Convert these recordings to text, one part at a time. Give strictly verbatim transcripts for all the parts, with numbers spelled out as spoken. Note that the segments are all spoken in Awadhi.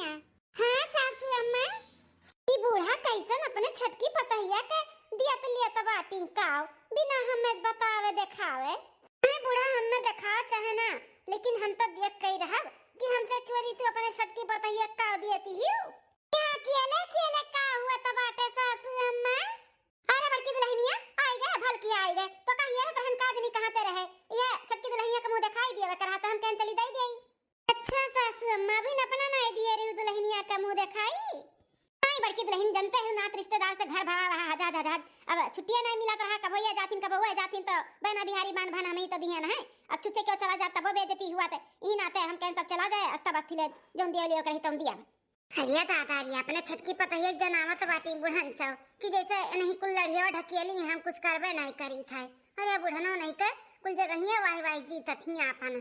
हाँ सासू अम्मा, ई बूढ़ा कैसन अपने छोटकी पतहिया के दियत लियत बाटी काव, बिना हमें बतावे देखावे। हाँ बूढ़ा, हमें देखाव चाहे ना, लेकिन हम तो देख कही रहब कि हमसे चोरी तू अपने छोटकी पतहिया काव दियती हियो। यहाँ अकेले अकेले का हुआ त बाटे सासू अम्मा? अरे बड़की दुल्हनिया, आई गए, भलकी आई गए। तो का हियरत रहन का जनी कहाँ पे रहे? ये छोटकी दुल्हनिया के मुँह देखाई दिए, वे कहा तो हम कहन चली दई देई। अच्छा सासू अम्मा, अभी न अपना नाई दिए रही दुल्हनिया का मुँह देखाई। नहीं बड़की दुल्हन, जनते हो नात रिश्तेदार से घर भरा रहा, हजाज हजाज। अब छुट्टिया नहीं मिलत रहा, कबो ये जाथिन, कबो वो जाथिन, तो बहना बिहारी बान भान हमें ही तो दिए न है। अब चुच्चे क्यों चला जात, तबो बेइज्जती हुआ, तो ई नाते हम कहन सब चला जाए, अस्ता बस्ती ले जौन दिया लियो करी तौन दिया। अरे दादा रे, अपने छोटकी पतहिया के जनावत बाटी बुढ़न चाव कि जैसे नहीं कुल लड़िया ढकेली हम कुछ करबे नहीं करी थे। अरे बुढ़नो नहीं के कुल जगहिया वाही वाही जीतत ही आपन।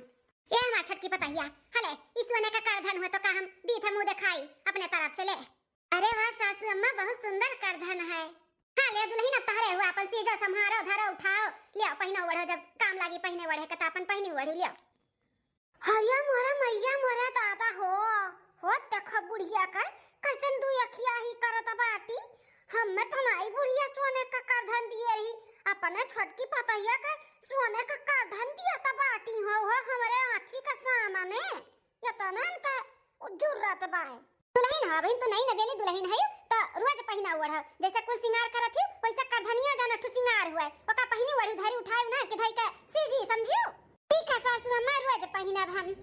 ए हमार छोटकी पतहिया, हले, ई सोने का करधन हो तो का हम दी थे मुँह देखाई अपने तरफ से ले। अरे वाह सासू अम्मा, बहुत सुंदर करधन है। हाँ ले दुल्हन, अब तहरे हुआ, अपन सीजो संभारो, धरो, उठाओ, लियाओ पहिनो ओढ़ो, जब काम लागी पहिने ओढ़े के तो अपन पहिनी ओढ़ी लियाओ। हरिया मोरा मैया मोरा दादा हो, हो देखो बुढ़िया कर कैसन दुई अखिया ही करत बाटी। हमें तो नाई बुढ़िया सोने का करधन दिए रही, अपने छोटकी पतहिया के सोने का करधन दिया त बाटी हो, हो हमरे आँखी का सामने। ये तो नान का जुर्रत बाय। दुल्हन ह, अबहिन तू नई नवेली दुल्हन है, त रोज पहिना ओढ़, जैसे कुल सिंगार करत ही, वैसे करधनिया जान ठु सिंगार हुआ, ओका पहिनी ओढ़ी, धरी उठाई ना कि धई के सीजी, समझियो? ठीक है सासू अम्मा, रोज पहिनब हम।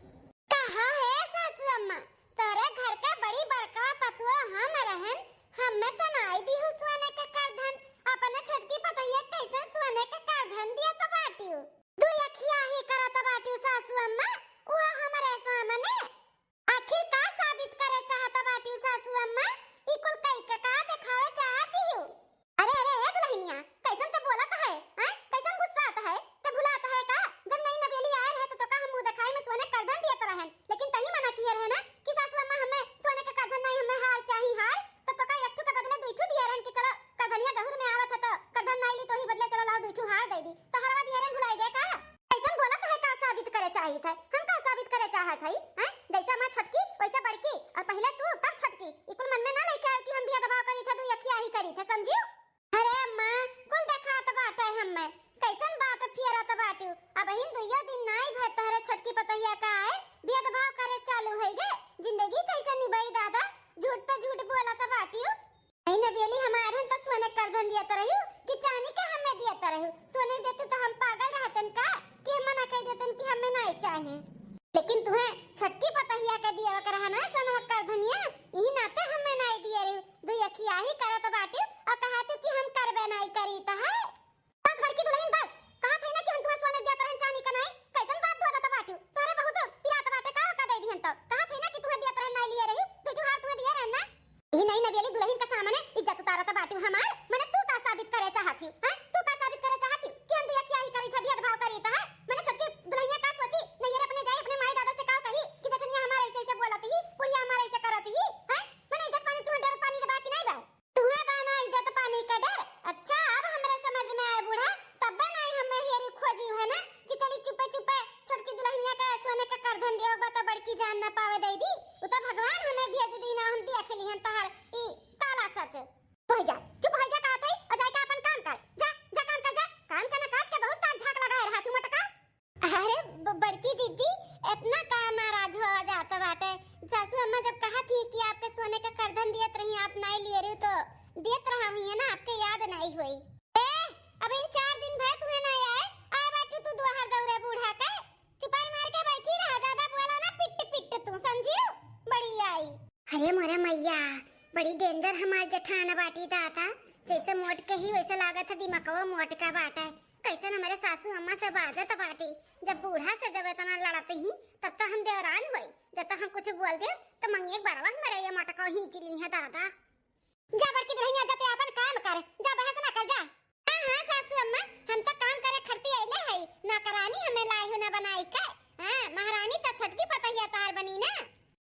कहा है सासू अम्मा, तोरे घर के बड़ी बड़का पतुआ हम रहन, हमें तो नाई दीहू सोने के करधन, अपने छोटकी पतहिया कैसे सोने के करधन दिया त बाटियो। दुई अखिया ही करत बाटियो सासू अम्मा, वो हमरे सामने। आखिर का साबित करे चाहत बाटियो सासू अम्मा? ई कुल कई के का देखावे चाहत हियो? अरे, अरे, ए दुल्हनिया, कैसन ते बोलत है, हैं? कैसन गुस्सात है? ते भुलात है का? जब नई नवेली आए रहे तो तोका हम मुँह देखाई में सोने करधन दियत रहन, लेकिन तही मना किए रहे ना कि सासू अम्मा हमें सोने के करधन नहीं, हमें हार चाही हार, तो तोका एक ठू के बदले दुई ठू दिए रहन कि चलो करधनिया गहुर में आवत है तो करधन नहीं ली तो ही बदले चलो लाओ दुई ठू हार दे दी, तो हरवा दिए रहन भुलाई गए का? कैसन बोलत है, का साबित करे चाहित है? हम का साबित करे चाहत हई, हैं? जैसे हमार छोटकी, वैसे बड़की। और पहिले तू, तब छोटकी। ई कुल मन में ना लेके आयो कि हम भेदभाव करी थे, दुई अखिया ही करी थे, समझियो? अरे अम्मा, कुल देखात बाटे हमें। कैसन बात फियरत बाटू? अबहिन दुइयो दिन नाई भर तहरे छोटकी पतहिया का आए, भेदभाव करे चालू है गे। जिंदगी कैसे निभाई दादा? झूठ पे झूठ बोलत बाटियो। नहीं नवेली हमार हन त सोने करधन दियत रहू कि चानी के हमें दियत रहू? सोने देतू त हम पागल रहतन का कि हम मना कह देतन कि हमें नहीं चाही? लेकिन तुहे छोटकी पतहिया के दिया ओकर है ना सोनवा करधनिया, ई नाते हमें नहीं दिए रहू। दुई अखिया ही करत बाटू और कहा तू कि हम करबे नहीं करी त है। बस बड़की दुल्हन बस, कहा थे ना कि हम तुहे सोने दिया तरहन चानी का नहीं, कैसन बात बोलत बाटू? तोहरे बहुत पिरात बाटे का, का दे दिहन तो? कहा थे ना कि तुहे दिया तरहन नहीं लिए रही, दू ठो हार तुहे दिए रहन ना। ई नहीं नवेली दुल्हन का सामने इज्जत उतारत बाटू हमार, मने तू का साबित करे चाहत हियो, हैं? तू का साबित करे चाहत हियो कि हम दुई अखिया ही करी थे, भेदभाव करी थे, हैं? मने छोटकी दुल्हनिया का सोची, नैहर अपने जाई, अपने माई दादा से का कही कि जेठनिया हमार ऐसे ऐसे बोलत ही, बुढ़िया हमार ऐसे करत ही, हैं? मने इज्जत पानी तुहे डर पानी बा कि नहीं बा? तुहे बा ना इज्जत पानी का डर? अच्छा, अब हमरे समझ में आए बूढ़ा, तब्बे नाई हमें हेरी खोजी है ना कि चली चुपे चुपे छोटकी दुल्हनिया के सोने के करधन दियो बा तो बड़की जान ना पावे दे दी। उ तो भगवान हमें भेज दी ना, हम देख लिहन तहर ई काला सच। हो जा, चुप हो जा, कहा थई, और जाके अपन काम कर, जा, जा काम कर, जा। काम का ना काज के बहुत ताक झाक लगाए रहा तू मोटका। अरे ब-, बड़की जीजी, इतना का नाराज हो जात बाटे? सासू अम्मा जब कहा थी कि आपके सोने का करधन दियत रही, आप नाई लिए रही तो दियत रहा हुई है ना, आपके याद नाई हुई। ए, अब इन चार दिन भर तुहे नाई आए, आए बाटू तू दुआर दौरे बूढ़ा के, चुपाई मार के बैठी रहा, ज्यादा बोला ना, पिट पिट तू, समझियो? बड़ी आई। अरे मोरे मैया, बड़ी danger हमार जेठान बाटी दादा, जैसे मोट के ही वैसे लागत है दिमागवा मोट का बाटे। कैसन हमरे सासू अम्मा से बाजत बाटी, जब बूढ़ा से जब इतना लड़त ही तब तो हम देवरान होई, जब तो हम कुछ बोल दे तो मंगे बरवा हमरे ये मोटका खींच ली है दादा। जा बड़की दुल्हनिया, जा ते अपन काम कर, जा बहस ना कर, जा। हाँ, हाँ, सासू अम्मा, हम तो काम करे खरती अइले हई, नौकरानी हमें लाए हो ना बनाई के। हाँ, महारानी तो छोटकी पतहिया तार बनी ना।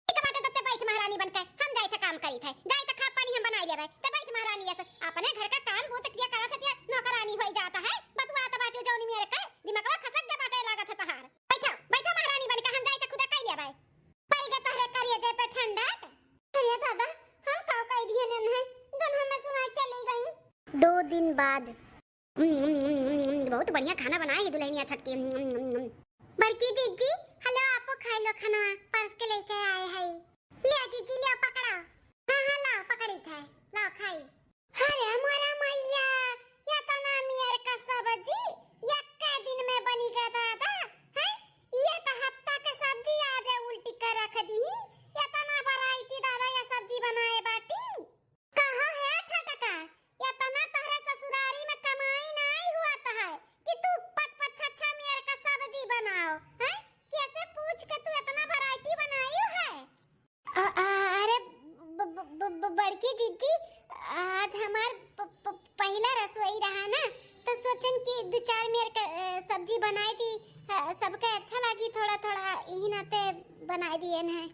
ठीक बाटे, तब ते बैठ महारानी बन के, हम जाई थे काम करी थे, जाई थे खा पानी हम बनाई लेबे, ते बैठ महारानी ऐसे अपने घर का काम बहुत किया करा सतिया, नौकरानी होई जाता है, बतुआ तो बाटू जौनी मेरे के, दिमागवा खसक दे बाटे लागत है तहार। बैठो, बैठो महारानी बन के, हम जाई थे खुदा कई लेबे। पड़ गया तहरे करिए जे पे ठंडक। दो दिन बाद। उम, उम, उम, उम, उम, बहुत बढ़िया खाना बनाए है दुल्हनिया छोटकी। उम, उम, उम, उम। बड़की जीजी, हेलो, आपो खाई लो खाना, परस के लेके आए है। ले जीजी, ले पकड़ा। हाँ, हाँ, लाओ, पकड़ी थे, लाओ खाई। अरे मोरा मैया, ये तो ना मेर का सब्जी, यक्का दिन में बनी गया दादा, हैं? ये तो हफ्ता के सब्जी आज उल्टी कर रख दी। ये तो ना variety दादा, ये सब्जी बनाए बाटी। कहा है छोटका, इतना तोहरे ससुरारी में कमाई नाई हुआ तो है कि तू पच पच छह छह मेर का सब्जी बनाओ, हैं? कैसे पूछ के तू इतना variety बनाई है? अ, अ, अरे ब-, ब-, ब-, ब-, बड़की जीजी, आज हमार प-, प-, पहिला रसोई रहा ना, तो सोचन कि दो चार मेर का, अ, सब्जी बनाई दी, अ, सबके अच्छा लगी थोड़ा थोड़ा, यही नाते बनाई दिए हैं।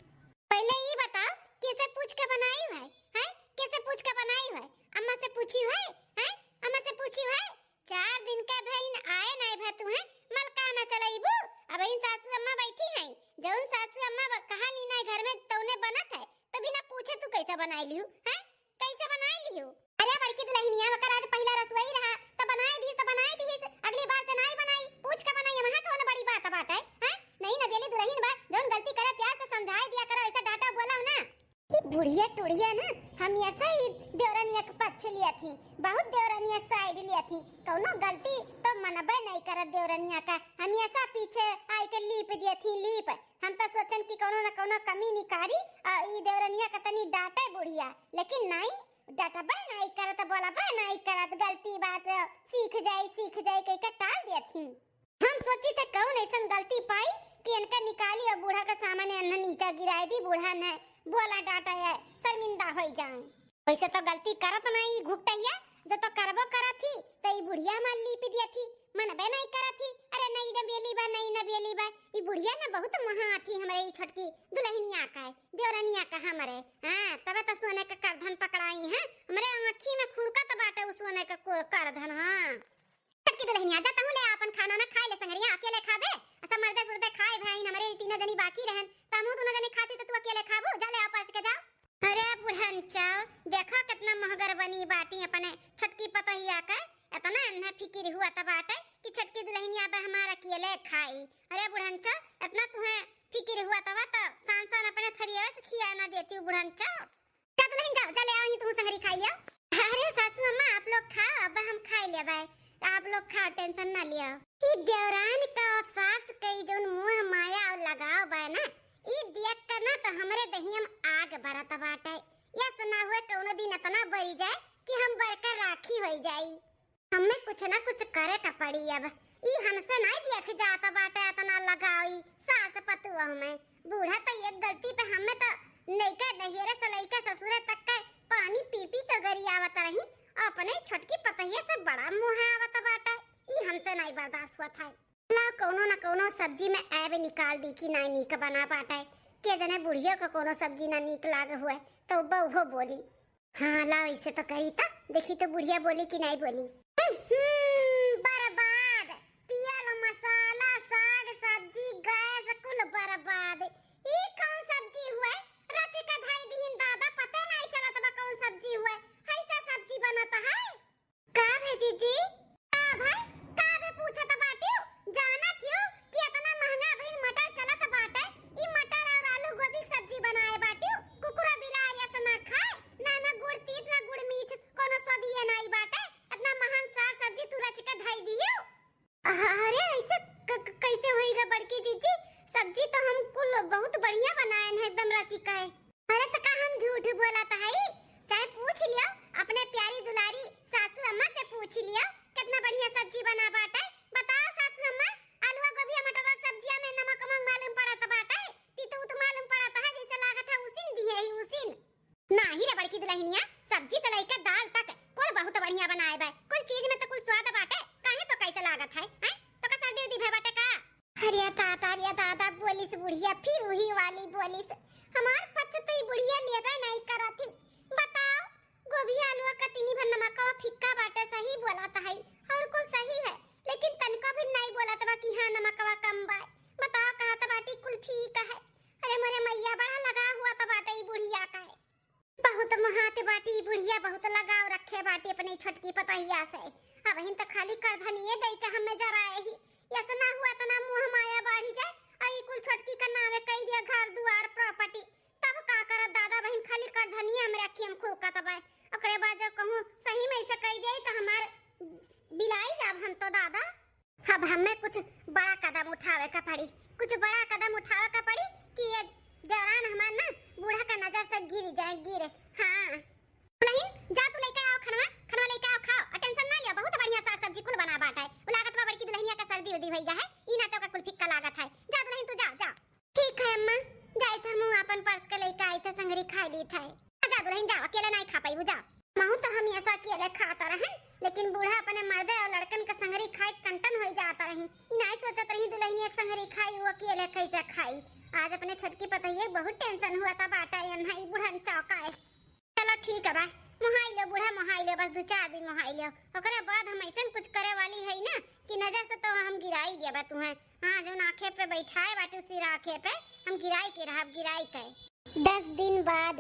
पहले ई बताओ, कैसे पूछ के बनाई है, हैं? कैसे पूछ के बनाई है? अम्मा से पूछी है, हैं? अम्मा से पूछी है? चार दिन का भइन आए नाई भा तू, हैं? मलकाना चलइबू? अबहिन सासू अम्मा बैठी हैं, जौन सासू अम्मा ब-, कहा नी ना घर में तौने बनत है, तो बिना पूछे तू कैसे बनाई लिहू, हैं? कैसे बनाई लिहू? अरे बड़की दुल्हनिया, ओकर आज पहिला रसोई रहा, तो बनाए दीस, तो बनाए दीस, अगली बार से नाई बनाई, पूछ के बनाई, वहाँ कौन बड़ी बात बात है, हैं? नहीं नबेली दुल्हन बा, जौन गलती करे प्यार से समझाए दिया करो, ऐसा डांटा बोला ना। ई बुढ़िया टुढ़िया ना, हमेशा ई देवरनिया के पक्ष लिया थी, बहुत देवरनिया के side लिया थी। कौनो गलती तो मनबे नहीं करत देवरनिया का, हमेशा पीछे आए के लीप दिया थी, लीप। हम तो सोचन कि कौनो न कौनो कमी निकारी, आ ई देवरनिया का तनी डांटे बुढ़िया, लेकिन नहीं, डांटबे नहीं करत, बोलबे नहीं करत, गलती बात सीख जाई, सीख जाई कह के टाल दिया थी। हम सोची थे कौन ऐसन गलती पाई कि इनका निकाली और बूढ़ा के सामने इन्हें नीचा गिराए दी, बूढ़ा न बोला डांटा है, शर्मिंदा होई जाए। वैसे तो गलती करत नहीं घुपटैया, जो तो करबो करत थी, तो ई बुढ़िया हमार लीप दिया थी, मनबे नहीं करत थी। अरे नहीं नबेली बा, नहीं नबेली बा, ई बुढ़िया न बहुत महा थी हमरे ई छोटकी दुल्हनिया का है, देवरनिया का हमरे। हाँ, तबे तो सोने का करधन पकड़ाई है, हमरे आँखी में खुरकत बाटे उ सोने का को-, करधन। हाँ। छोटकी दुल्हनिया, जा तहूँ ले आपन खाना ना खाए ले संगरिया, अकेले खाबे? असा मर्दे सुर्दे खाए भइन, हमरे ही तीनों जनी बाकी रहन, त हमहूँ दोनों जनी खाती त तू अकेले खाबू? जा ले आओ परस के जाओ। अरे बुढ़नचो, देखो कितना महगर बनी बाटी अपने छोटकी पतोहिया के, इतना अन्हे फिकिर हुआ त बाटे कि छोटकी दुल्हनिया बे हमार अकेले खाई। अरे बुढ़नचो, इतना तुहे फिकिर हुआ तबा त सान सान अपने थरिया से खिया ना देती बुढ़नचो। का दुल्हन जाओ, जा ले आओ, ही तू संगरी खाई लिया। अरे सासू अम्मा, आप लोग खाओ, अब हम खाई लेबै, आप लोग खाओ, tension ना लियो। ई देवरान का सास कई जौन मोह माया और लगाव बा ना, ई देख कर ना तो हमरे दहिया में आग बरत बाटे। यस ना हुए कौनो दिन इतना बरी जाए कि हम बरकर राखी होई जाई। हमें कुछ ना कुछ करे का पड़ी अब। ई हमसे नाई देख जात बाटे इतना लगाव ई सास पतोह में। बूढ़ा तो एक गलती पे हमें तो नइका नैहरे से लइका ससुरे तक के पानी पी पी के गरियावत रही, अपने छोटकी पतोहिया से बड़ा मोह आवत बाटे। ई हमसे नाई बर्दाश्त होत है। लाओ कौनो ना कौनो सब्जी में ऐब निकाल दी कि नाई नीक बना बाटे। के जने बुढ़ियो को कौनो सब्जी ना नीक लाग हुए तो बउहो बोली। हाँ, लाओ, ऐसे तो करी त, देखी तो बुढ़िया बोली कि नाई बोली। हम्म, बर्बाद। तेल, मसाला, साग, सब्जी, गैस, कुल बर्बाद। ई कौन सब्जी हुए? रच के धई दीहिन दादा, पता नाई चलत बा कौन सब्जी हुए। ऐसा सब्जी बनत है? का भे जीजी? का भे? का भे पूछत बाटियो? जानत हियो कि इतना महंगा भइल मटर चलत बाटे, ई मटर और आलू गोभी के सब्जी बनाए बाटियो? कुकुरा बिलार यस ना खाए, ना एमे गुड़ तीत ना गुड़ मीठ, कोनो स्वादिये नाई बाटे। इतना महान साग सब्जी तू रच के धई दियो। अरे ऐसे क-, क-, कैसे होई रे बड़की जीजी? सब्जी तो हम कुल बहुत बढ़िया बनाएन है, एकदम रचिका है। अरे तो का हम झूठ बोलत हई? चाहे पूछ लियो अपने प्यारी दुलारी सासू अम्मा से, पूछ लियो कितना बढ़िया सब्जी बना बाटे। बताओ सासू अम्मा, आलूआ गोभी मटर के सब्जिया में नमक उमक मालूम पड़त बाटे, तितउत मालूम पड़त है, जैसे लागत है उसिन दिए ही उसिन। नाही रे बड़की दुल्हनिया, सब्जी से लइके दाल तक कुल बहुत बढ़िया बनाए बा। कुल चीज में तो कुल स्वाद बाटे, काहे तो कैसे लागत है, हैं? तो का सर्दी उर्दी भय बाटे का? अरे दादा, अरे दादा, बोलिस बुढ़िया, फिर वही वाली बोलिस। हमार पक्ष तो ई बुढ़िया लेबे नहीं करत ही। बताओ, गोभी आलू का तीनी भर नमकवा फिक्का बाटे, सही बोलत है, और कुल सही है, लेकिन तनको भी नहीं बोलत बा कि हाँ नमकवा कम बा। बताओ, कहत बाटी कुल ठीक है। अरे मोरे मैया, बड़ा लगा हुआ तो बाटे ई बुढ़िया का है। बहुत हाँ, ते बाटी बुढ़िया बहुत लगाव रखे बाटी अपने छोटकी पतहिया से। अबहिन तो खाली करधनिये दई के हमें जराए ही। इतना हुआ, इतना मुँह माया बाढ़ी जाए, और ई कुल छोटकी का नावे कई दिया घर दुआर प्रॉपर्टी। तब का करब दादा बहिन, खाली करधनिये हमरे अखिया में खुरकत बा। ओकरे बाद जब कहूँ सही में ऐसे कई दिया तो हमार बिलाई जाब हम तो दादा। अब हमें कुछ बड़ा कदम उठावे का पड़ी, कुछ बड़ा कदम उठावे का पड़ी कि ये देवरान हमार ना बूढ़ा का नजर से गिर जाए, गिरे। हाँ। दुल्हन, जा तू लइके आओ खनवा, खनवा लइके आओ, खाओ। और टेंशन ना लिया, बहुत बढ़िया साग सब्जी कुल बना बाटे। वो लागत बा बड़की दुल्हनिया का सर्दी उर्दी होई गया है, ई ना तो का कुल फिक्का लागत है। जा दुल्हन तू जा, जा। ठीक है अम्मा, जाइत हम अपन परस के लइके आइत है, संगरी खाई लीत है। जा दुल्हन जा, अकेले नहीं खा पाई, जा। महू तो हम ऐसा अकेले खाता रहे, लेकिन बूढ़ा अपने मर्दे और लड़कन के संगरी खाए कंटन होई जाता रही। ई नहीं सोचत रही दुल्हनिया के संगरी खाई, वो अकेले कैसे खाई। आज अपने छोटकी पतहिया बहुत टेंशन हुआ था बाटा, ये नहीं बूढ़न चौका है। चलो ठीक है बा, मोहाई लो बूढ़ा, मोहाई लो, बस दो चार दिन मोहाई लो, ओकरे बाद हम ऐसन कुछ करे वाली है ना कि नजर से तो हम गिराई देबा तुहें। हाँ, जौन आँखे पे बैठाए बाटू सिरा आँखे पे, हम गिराई के रहब, गिराई के। दस दिन बाद।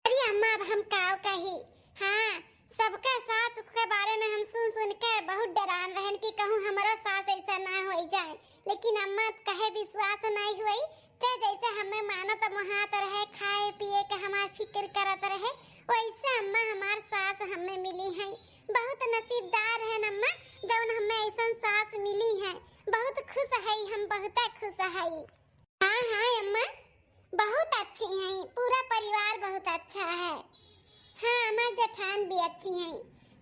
अरे अम्मा, अब हम काव कही? हाँ, सबके सास के बारे में हम सुन सुन के बहुत डरान रहन कि कहूँ हमरो सास ऐसा ना होई जाए, लेकिन अम्मा कहे विश्वास नहीं हुई। ते जैसे हमें मानत मोहात रहे, खाए पिए के हमार फिक्र करत रहे, वैसे अम्मा हमार सास हमें मिली हैं। बहुत नसीबदार है अम्मा, जौन हमें ऐसन सास मिली है। बहुत खुश है हम, बहुत खुश है। हाँ हाँ अम्मा, बहुत अच्छी हैं, पूरा परिवार बहुत अच्छा है। हाँ, हमार जेठान भी अच्छी हैं,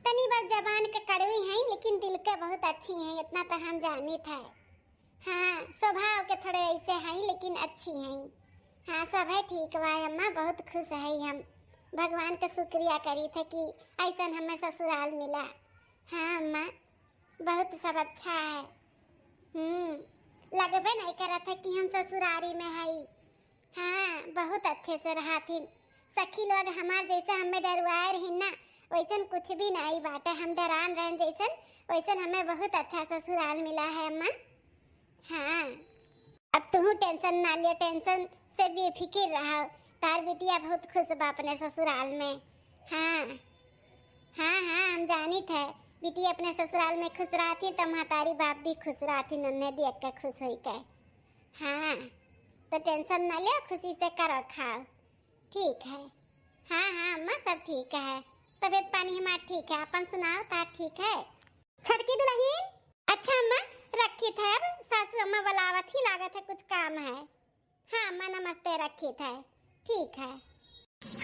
तनी बस जबान के कड़वी हैं, लेकिन दिल के बहुत अच्छी हैं, इतना तो हम जानित है। हाँ, स्वभाव के थोड़े ऐसे हैं, लेकिन अच्छी हैं। हाँ, सब है ठीक बा अम्मा, बहुत खुश है हम, भगवान के शुक्रिया करी थे कि ऐसन हमें ससुराल मिला। हाँ अम्मा, बहुत सब अच्छा है। हम्म, लगबे नहीं करत है कि हम ससुरारी में हई। हाँ, बहुत अच्छे से रहथिन। सखी लोग हमार जैसे हमें डरवाए रही ना, वैसन कुछ भी नहीं बाटे। हम डरान रहन जैसन, वैसन हमें बहुत अच्छा ससुराल मिला है अम्मा। हाँ, अब तुहू टेंशन ना लियो, टेंशन से बेफिक्र रहो। तार बिटिया बहुत खुश बा अपने ससुराल में। हाँ हाँ हाँ, हम जानित है, बिटिया अपने ससुराल में खुश रहती तो महतारी बाप भी खुश रहती, नन्हे देख के खुश होई के। हाँ, तो टेंशन ना लियो, खुशी से करो खाओ। ठीक है। हाँ हाँ अम्मा, सब ठीक है, तबीयत पानी हमार ठीक है। अपन सुनाओ, तार ठीक है? छोटकी दुल्हन। अच्छा अम्मा, रखित है, अब सासू अम्मा बुलावत ही, लागत है कुछ काम है। हाँ अम्मा, नमस्ते, रखित है। ठीक है।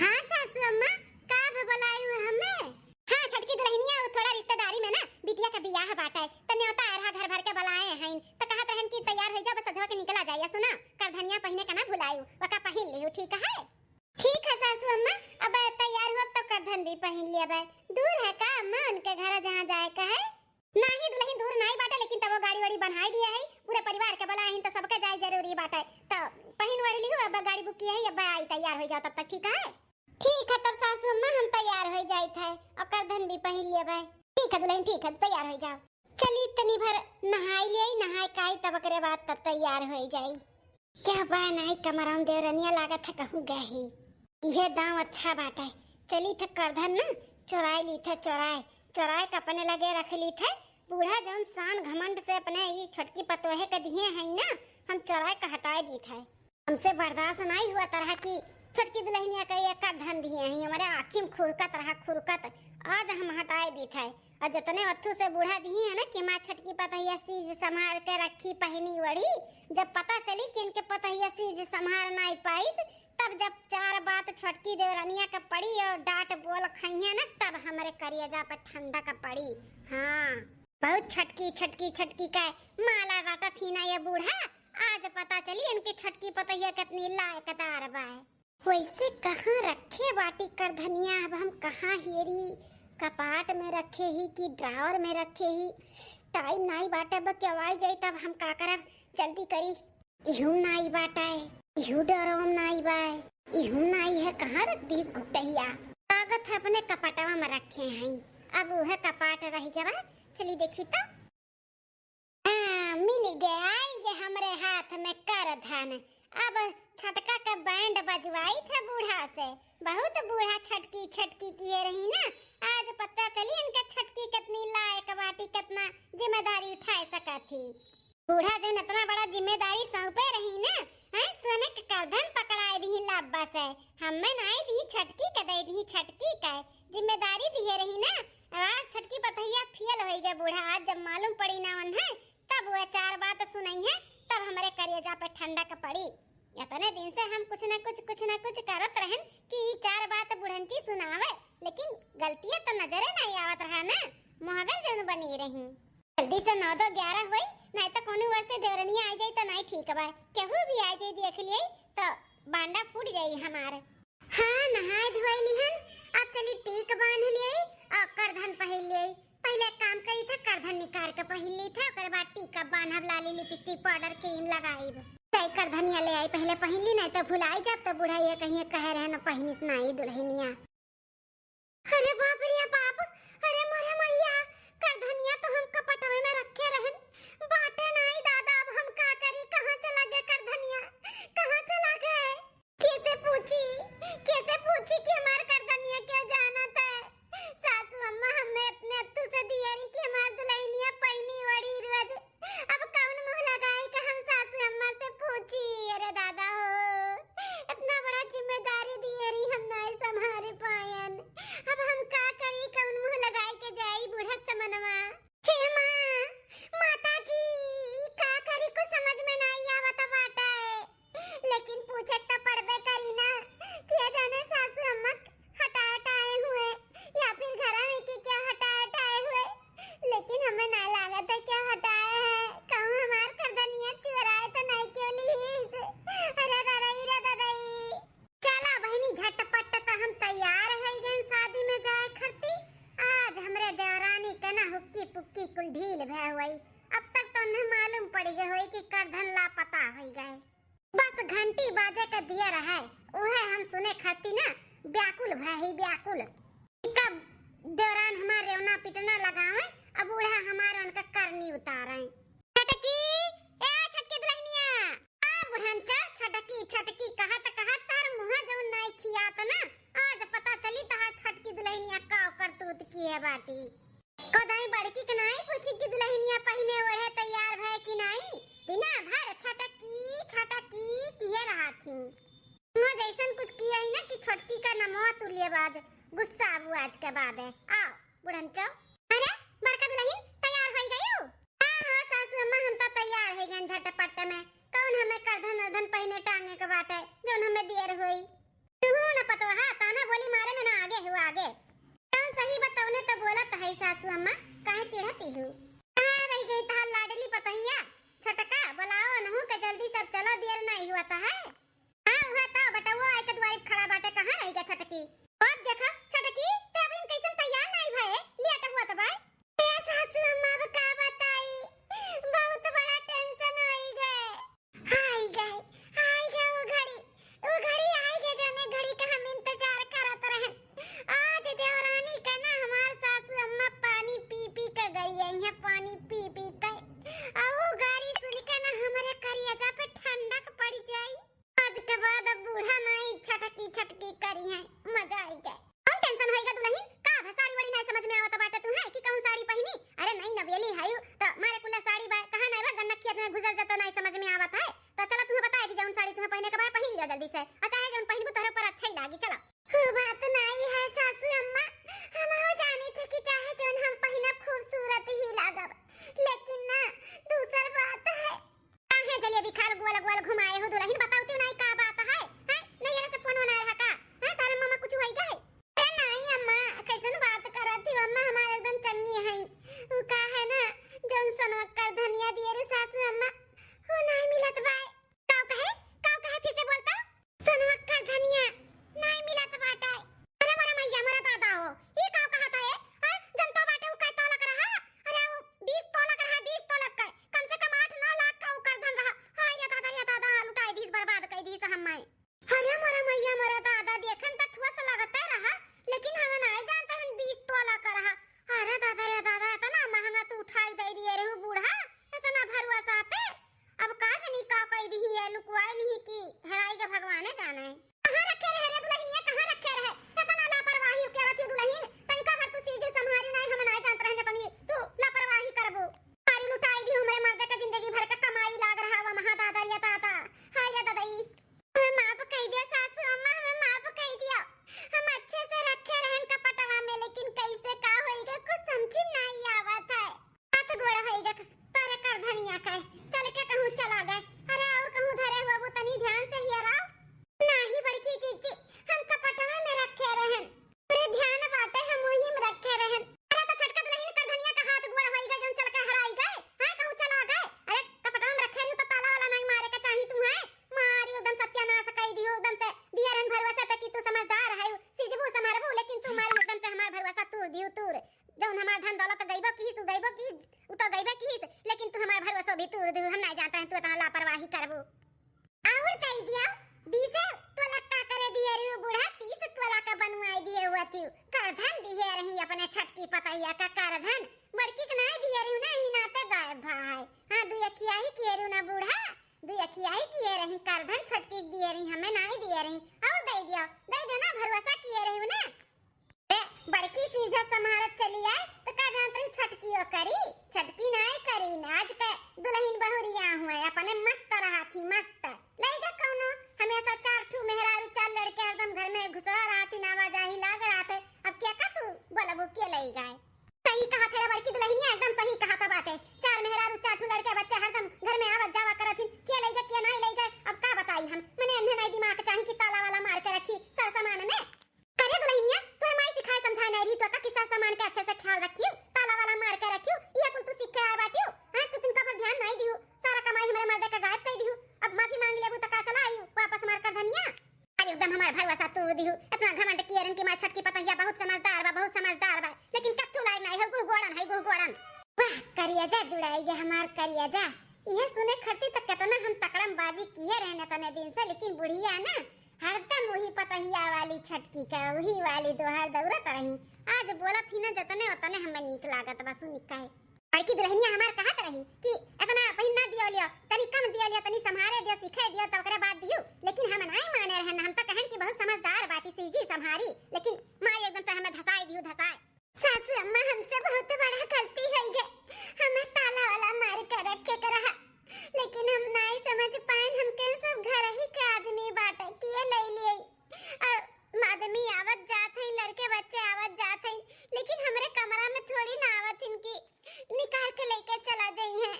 हाँ सासू अम्मा, का अब बुलायु हमें? हाँ छोटकी दुल्हनिया, वो थोड़ा रिश्तेदारी में ना बिटिया का बियाह बाटे, त न्योता अरहा घर भर के बुलाए हैं, त कहत रहन कि तैयार हो जाओ, बस सजवा के निकला जाइए। सुना, करधनिया पहिने का ना भुलायु, वका पहिन लिहु, ठीक है? ठीक है सासू अम्मा, अब तैयार हुआ तो करधन भी पहिन लिया बे। दूर है का अम्मा उनके घर जहाँ जाए का है? नाही दुल्हन, दूर नाही बाटे, लेकिन तबो गाड़ी वाड़ी बनाई दिया है, पूरे परिवार के बुलाए हैं तो सबके जाए जरूरी बाटे। तो पहिन वढ़ लिहु, अब गाड़ी बुक किया है, अब आई तैयार हो जाओ तब तक, ठीक है? ठीक है तब सासू अम्मा, हम तैयार हो जाइत है और करधन भी पहिन लेबै। ठीक है दुल्हन, ठीक है, तैयार हो जाओ। चली तनी भर नहाई ले आई, नहाए काई तब ओकरे बाद तब तैयार हो जाई। क्या बा नाई कमरम देवरनिया, लागत है कहूँ गही। इहे दांव अच्छा बाटे। चली थे करधन ना चोराए ली थे, चोराए, चोराए के अपने लगे रख ली थे। बूढ़ा जौन शान घमंड से अपने ई छोटकी पतोहे के दिए हैं ना, हम चोराए के हटाए दी थे। हमसे बर्दाश्त नाई हुआ तरह की छोटकी दुल्हनिया का ये करधन दिए हैं, हमारे आँखी में खुरकत रहा, खुरकत। आज हम हटाए दी थे। और जितने अथू से बूढ़ा दिए हैं ना कि माँ छोटकी पतहिया चीज संभाल के रखी, पहनी ओढ़ी, जब पता चली कि इनके पतहिया चीज संभाल नाई पाई, तब जब चार बात छोटकी देवरनिया के पड़ी और डांट बोल खइहे ना, तब हमरे करेजा पे ठंडक पड़ी। हाँ, बहुत छोटकी, छोटकी, छोटकी के माला रटत ही ना ये बूढ़ा। आज पता चली इनकी छोटकी पतहिया कितनी लायकदार बा। वैसे कहाँ रखे बाटी करधनिया, अब हम कहाँ हेरी, कपाट में रखे ही कि ड्रावर में रखे ही? टाइम नाई बाटे, अब केवाई जाई, तब हम का करब, जल्दी करी। इहू नाई बाटे, इहू डरम नाई बा, इहू नाई है, कहाँ रख दी घुटहिया? लागत है अपने कपाटवा में रखे हैं, अब उहे कपाट रह गवा। चली देखी तो। हाँ, मिल गए, आई गए हमरे हाथ में करधन। अब छटका का बैंड बजवाई था बूढ़ा से। बहुत बूढ़ा छटकी छटकी किहे रही ना। आज पता चली इनका छटकी कितनी लायक बाटी, कितना जिम्मेदारी उठाए सका थी। बूढ़ा जौन इतना बड़ा जिम्मेदारी सौंपे रही ना, हैं, सोने के करधन पकड़ाए दिही लाब्बा से। हमें नाई दिही छटकी के, दे दिही छटकी के। जिम्मेदारी दिहे रही ना, आज छटकी पतहिया फेल होई गए बूढ़ा। आज जब मालूम पड़ी ना उन्हें, तब वह चार बात सुनइहैं, तब हमरे करेजा पे ठंडक पड़ी। इतने दिन से हम कुछ न कुछ, कुछ न कुछ करत रहन कि ई चार बात बुढ़ंची सुनावे, लेकिन गलतियाँ तो नजरे नहीं आवत रहा ना, मोहगर जौन बनी रही। जल्दी से नौ दो ग्यारह होई, नहीं तो कोनो ओर से देवरनिया आ जाई तो नहीं ठीक बा। केहू भी आ जाई देख लिये तो बांडा फूट जाई हमार। हाँ, नहाए धोए लिहन, अब चली टीक बांध लिये और करधन पहिर लिये। पहले एक काम करी था, करधन निकाल के पहिर ली था, ओकर बाद टीका बांधब, लाली, लिपस्टिक, पाउडर, क्रीम लगाइब। जाई करधनिया ले आई, पहले पहिर ली, नहीं तो भुलाई जाब, तो बुढ़ाई कहिए कहे रहे न पहिनिस नाई दुल्हनिया। अरे बाप रे बाप, अरे मोरे मैया, करधनिया तो हम कपटवे में रखे रहन, बाटे नाई दादा, अब हम का करी, कहाँ चला गए करधनिया, कहाँ चला गए? कैसे पूछी, कैसे पूछी कि हमार करधनिया क्यों जानत है? सासू अम्मा हमें इतने अत्तू से दियरी कि हमार दुल्हनिया पहिनी ओढ़ी रोज। अब कौन मुँह लगाई कि हम सासू अम्मा से पूछी? अरे दादा हो, इतना बड़ा जिम्मेदारी दियरी हम नहीं संभाल पायन। अब हम का करी, कौन मुँह लगाई के जाई बूढ़ा समनवा? हे माँ, माता जी, का करी, कुछ समझ में नहीं आवत बाटे। लेकिन पूछे तो पड़बे करी ना, के जाने सासू अम्मा हटाए हटाए हुए या फिर घर में के क्या हटाए हटाए हुए, लेकिन हमें ना लागत है क्या हटाए है। कहूँ हमार करधनिया चुराए तो नहीं क्यों लीस? अरे ददई, रे ददई। चला बहिनी, झटपट त हम तैयार होइ गए शादी में जाए खरती। आज हमरे देवरानी के ना हुक्की पुक्की कुल ढील भय हुई। अब तक तो उन्हें मालूम पड़ गए होई कि करधन लापता होइ गए। बस घंटी बाजे के दिया रहे, उहे हम सुने खाती ना व्याकुल भय ही व्याकुल। कब देवरान हमार रेवना पिटना लगावे, अब बूढ़ा हमार उनका करनी उतारे। छटकी, ए छटकी दुल्हनिया, आ बुढ़नचा, छटकी, छटकी कहत कहत तहर मुँह जौन नाई खियात ना, आज पता चली तहर छटकी दुल्हनिया का करतूत किहे बाटी। कदाई बड़की के नाई पूछी कि दुल्हनिया पहिने ओढ़े तैयार भय कि नाई, दिना भर छटकी, छटकी किहे रहा थी। मुँह जैसन कुछ किहे ही ना कि छोटकी का नमवा तुलिए बाज, गुस्सा आबू आज के बाद है। आओ बुढ़नचो। अरे बड़का दुल्हन तैयार होइ गयू? हाँ, हाँ सासू अम्मा, हम तो तैयार होइ गए झटपट में। कौन हमें करधन अरधन पहिने टांगे के बाटे, जौन हमें दियर होई? तू न पतोहा, ताना बोली मारे में ना आगे हू आगे। जौन सही बतौने तो बोलत है सासू अम्मा, काहे चिढ़ती हू? कहाँ रह गई तहार लाडली पतहिया? छोटका, बुलाओ नहू के जल्दी सब चलो, दियर नहीं हुआ तो है। हाँ, उहे तो बटउआ आई के दुआरी पे खड़ा बाटे, कहाँ रही गा छटकी? अब देखा छटकी, ते अबहिन कैसन तैयार नाई भए, लेट हुआ तो बाय। ए सासू अम्मा, अब का बताई, बहुत बड़ा टेंशन होई गए। हाय गए, हाय गए वो घड़ी, वो घड़ी आई गए, जौने घड़ी का हम इंतजार करत रहन। आज देवरानी का ना हमार सासू अम्मा पानी पी पी के गई है, पानी पी पी के। आ वो गारी सुन के ना हमरे करियजा पे ठंडक पड़ जाई। आज के बाद अब बूढ़ा नाई छटकी छटकी करी है, मजा आई गए। कौन टेंशन होइगा दुल्हन? का भा साड़ी वाड़ी नाई समझ में आवत बाटे तू है कि कौन साड़ी पहिनी? अरे नाई नवेली है यू, तो मारे कुल्ला साड़ी बा, कहाँ नाई बा, गन्ना खेत में घुसल जातो नाई समझ में आवत है। तो चला तुम्हें बताए दी जौन साड़ी तुम्हें पहिने के बा पहिन लिया जल्दी से, और चाहे जौन पहिनबू तोहरे ऊपर अच्छा ही लागी। चला। हो बात नाई है सासू अम्मा, हम हो जानी थे कि चाहे जौन हम पहिनब खूबसूरत ही लागब, लेकिन ना दूसर बात है। काहे जलेबी खाल गोल गोल घुमाए हो दुल्हन, बताओ तो नाई का बात है? हैं? नहीं, ये से फोन होना रहा का? हैं? तारे मामा कुछ होई गए? अरे नाई अम्मा, कैसन बात करत थी अम्मा, हमारे एकदम चंगी है। वो का है ना, जौन सोनवा करधनिया दिए रे सासू अम्मा, वो नाई मिलत बाय। काव कहे? काव कहे? फिर से बोलता। सोनवा करधनिया नाई मिलत रही अपने छटकी पतहिया का करधन, बड़की के नाई दिए रही ना, ही नाते गायब भा है। हाँ, दुई अखिया ही किए रही ना बूढ़ा, दुई अखिया ही किए रही करधन, छोटकी के दिए रही, हमें नाई दिए रही, और दे दियो, दे दो ना, भरोसा किए रही ना। ए, बड़की सीझा संभारत चली आए, तो का जानत रही छटकियो करी? छटकी नाई करी ना, आज के दुल्हन बहुरिया हुए, अपने मस्त रहा थी, मस्त। लइगा कौनो, हमेशा चार ठू मेहरारू, चार लड़के हरदम घर में घुसरा रहा थी, आवाजाही लाग रहा थे। अब क्या का तू बोलबू के लइगा है? सही कहा थे रे बड़की दुल्हनिया, एकदम सही कहा था बाटे। चार मेहरारू, चार ठू लड़के बच्चे हरदम घर में आवत जावा करत हिन, के लइगा, के नाई लइगा, अब का बताई हम? मने अन्हे नाई दिमाग चाही कि ताला वाला मार के रखी सर सामान में। करे दुल्हनिया, तोहे माई सिखाए समझाए नाई रही तो का कि सर सामान के अच्छे से ख्याल रखियो, ताला वाला मार के रखियो, ये कुल तू सीख के आए बाटियो? हाँ, तू तिनका पर ध्यान नाई दियो, सारा कमाई हमरे मर्दे का गायब कर दियो। अब माफी मांग लेबू तो का चला आई वापस मार करधनिया? आज एकदम हमार भरवसा तोड़ दिहू। इतना घमंड किए रहन कि मार छोटकी पतहिया बहुत समझदार बा, बहुत समझदार बा, लेकिन कत्थू लायक नाई है, गुहगोड़न है, गुहगोड़न। वाह, करिया जा जुड़ाई गे हमार करिया जा। इहे सुने खरती त केतना हम तकड़म बाजी किए रहन इतने दिन से, लेकिन बुढ़िया ना हरदम वही पतहिया वाली छटकी का, वही वाली दोहर दौड़त रही। आज बोलत ही ना जतने उतने हमें नीक लागत बा, सुनी कहे। बड़की दुल्हनिया हमार कहत रही कि इतना पहिन ना दियो लियो, तनी कम दियो लियो, तनी संभारे दियो, सिखाए दियो, तो ओकरे बाद दियो। लेकिन हम नाई माने रहन, हम तो कहन कि बहुत समझदार बाटी सीझी संभारी, लेकिन माई एकदम से हमें धसाए दियो, धसाए। सासू अम्मा, हमसे बहुत बड़ा गलती हो गए, हमें ताला वाला मार के रखे के रहा, लेकिन हम नाई समझ पाइन, हमके सब घर ही के आदमी बाटे, किए ले लिए। और आदमी आवत जात हैं, लड़के बच्चे आवत जात हैं, लेकिन हमरे कमरा में थोड़ी ना आवत इनकी निकाल के लेके चला जाई हैं।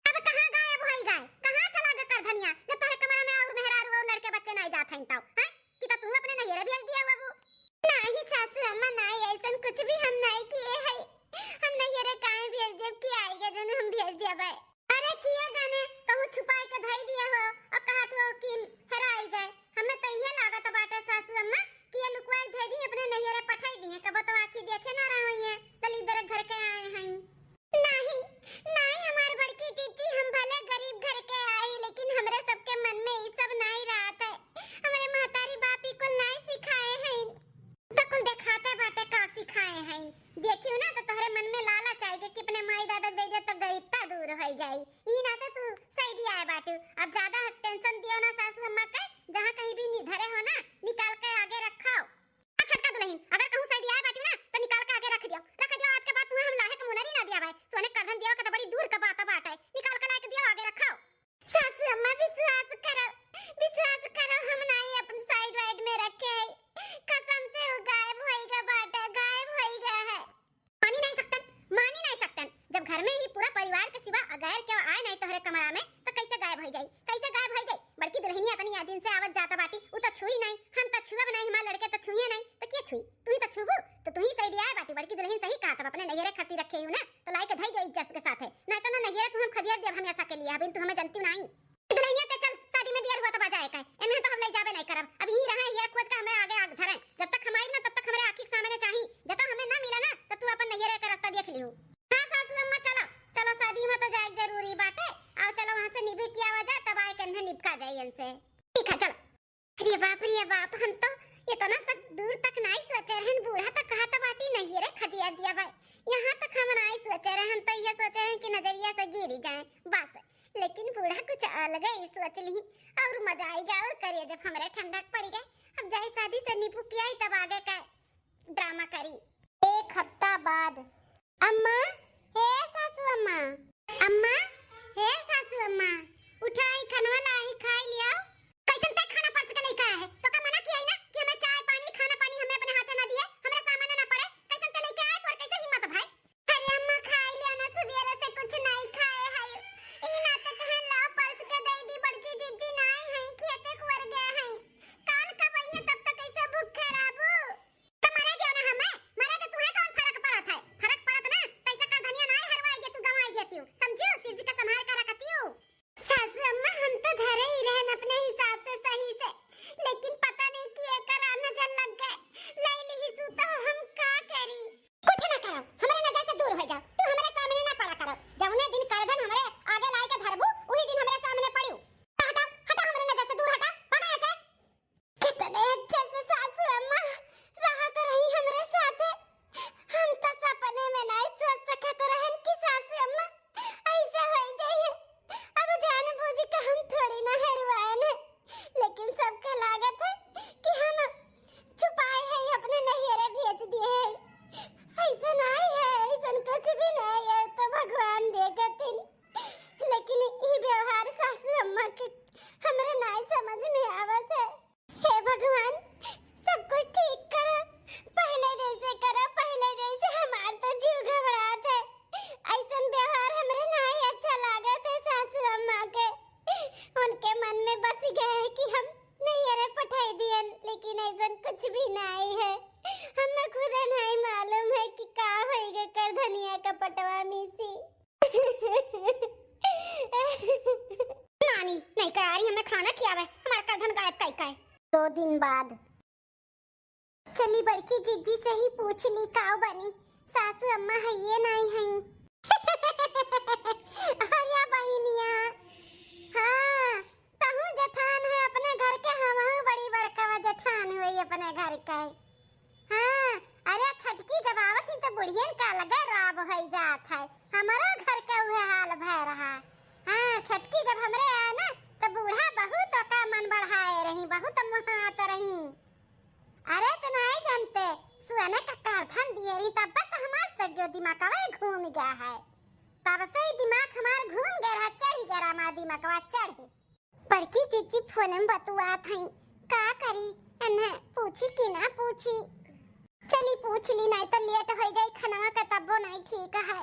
अब कहाँ गायब होई गए, कहाँ चला गए करधनिया? जब तोहरे कमरा में और मेहरारू और लड़के बच्चे नहीं जात हैं तब, हैं? कि तो तू अपने नैहरे भेज दिया बाबू। नहीं सासू अम्मा, नहीं, ऐसन कुछ भी हम नहीं किए हैं। हम नैहरे काहे भेज देब कि आई गए जौन हम भेज देबे। अरे किया जाने कहूँ छुपाई के धई दिया हो और कहत हो कि हेराई गए। हमें तो इहे लागत बाटे सासू अम्मा कि ये लुकवाई धई दी, अपने नैहरे पठाई दिए, कब तो आँखी देखे ना रहो ये दलिद्र घर के आए हैं। नाही, नाही हमार बड़की जीजी, हम भले गरीब घर के आई, लेकिन हमरे सबके मन में ई सब नाही रहत है। हमरे महतारी बाप ई कुल नाही सिखाए हैं। तो कुल देखाते बाटे का सिखाए हैं। देखियो ना तो तोहरे मन में लालच आएगा कि अपने माई दादा के दे दे तो गरीबता दूर हो जाई। ई ना तो तू सही आए बाटू। अब ज्यादा टेंशन दियो ना सासू अम्मा के, जहाँ कहीं भी नि-, धरे हो ना, निकाल के आगे रखो। आ छोटका दुल्हन, अगर कहूँ सही आए बाटू ना, तो निकाल के आगे रख दियो, रख दियो। आज के बाद तुम्हें हम लाहे के मुनरी ना दिया भाई। सोने करधन दिया का तो बड़ी दूर का बात बाटे, निकाल के लाए के दियो, आगे रखो। सासू अम्मा विश्वास करो, विश्वास करो, हम नाई अपन साइड वाइड में रखे है। कसम से वो गायब होइगा बाटे, गायब होइगा है। मानी नहीं सकतन, मानी नहीं सकतन। जब घर में ही पूरा परिवार के सिवा अगैर के आए नहीं तोहरे कमरा में, तो कैसे गायब हो जाई, कैसे गायब हो जाई? बड़की दुल्हनिया इतनी दिन से आवत जाता बाटी, उ तो छुई नहीं, हम तो छुअब नहीं, हमारे लड़के तो छुए नहीं, तो के छुई? तू ही तो छुबू, तो तू ही सही आए बाटी। बड़की दुल्हन सही कहा, तब अपने नैहरे खातिर रखे हूँ ना, तो लाई के धई दे इज्जत के साथ है, नहीं तो ना नैहरे तू हम खदेड़ देब हमेशा के लिए, अभी तू हमें जानती नहीं। दुल्हनिया ते चल, शादी में देर हुआ तो बजा है काहे? एन्हें तो हम ले जाबे नहीं करब। अब यहीं रहे, ये खोज के हमें आगे आग धरे। जब तक हम आइब ना, तब तक हमरे आँखी के सामने चाही। जब तक हमें ना मिला ना, तो तू अपन नैहरे का रास्ता देख लियो। हाँ सासू अम्मा, चलो, चलो, शादी में तो जाए जरूरी बाटे। आओ चलो, वहाँ से निभी किया आवा जा, तब आए के एन्हें निपका जाए इनसे। ठीक है, चलो। अरे बाप रे बाप, हम तो इतना तक दूर तक नहीं सोचे रहन। बूढ़ा तो कहा तो बाटी नैहरे खदिया दिया भाई, यहाँ तक हम नहीं सोचे रहन। हम तो ये सोचे रहन कि नजरिया से गिर जाए बस, लेकिन बूढ़ा कुछ अलग ही सोच ली। और मजा आएगा और करिए जब हमरे ठंडक पड़ी गए। अब जाए शादी से निपु पियाई तब आगे का ड्रामा करी। एक हफ्ता बाद। अम्मा, हे सासू अम्मा। अम्मा, हे सासू अम्मा, उठाई खनवा लाई खाई लियाओ। कैसन ते खाना परस के लेके आए है? तो का मना किया है ना कि हमें चाय पानी खाना पानी हमें अपने हाथे ना दिए, हमरा सामने ना पड़े? कैसन ते लेके आए, तोर कैसे हिम्मत भाई? अरे अम्मा, खाई लिया ना, सुबेरे से कुछ नहीं खाए है। ई ना तो कहे लाओ परस के दे दी, बड़की जीजी नहीं है, खेते कुर गए हैं। कान कब आई है तब तक कैसे भूखे रहबू? तो मरे दियो ना हमें, मरे तो तुम्हें कौन फर्क पड़त है? फर्क पड़त ना, कैसे करधनिया नहीं हरवाई दे तू, गंवाई देती हूँ, समझियो? शिव जी का संभाल कर रखती हूँ। सासू अम्मा, हम तो धरे ही रहन अपने हिसाब से सही से, लेकिन कुछ भी नाई है, हमें खुदे नाई मालूम है कि का होइगा करधनिया का पटवा में से। नानी, नहीं कह रही हमें खाना खियावे, हमारा करधन गायब काई काई। दो दिन बाद। चली बड़की जिज्जी से ही पूछ ली काव बनी, सासू अम्मा है ये नाई है। अरे बहिनिया, हाँ, तहूँ जेठान है अपने घर के, हमहूँ बड़ी बड़का जेठान हुई अपने घर के। हाँ, अरे छोटकी जब आवत ही तो बुढ़ियन का अलगे राब होई जात है, हमरो घर के उहे हाल भय रहा। हाँ, छोटकी जब हमरे आए ना तो बूढ़ा बहुत ओका मन बढ़ाए रही, बहुत महात रही। अरे तो नहीं जानते, सुअने का करधन दिए रही तब तो हमार तो जो दिमागवा घूम गया है, तब से ही दिमाग हमार घूम गया रहा, चढ़ गया रहा हमार दिमागवा चढ़। बड़की जिज्जी फोन में बतुआत हई, का करी, इन्हें पूछी कि ना पूछी? चली पूछ ली, नहीं तो लेट हो जाई खनवा का, तब्बो नहीं ठीक है।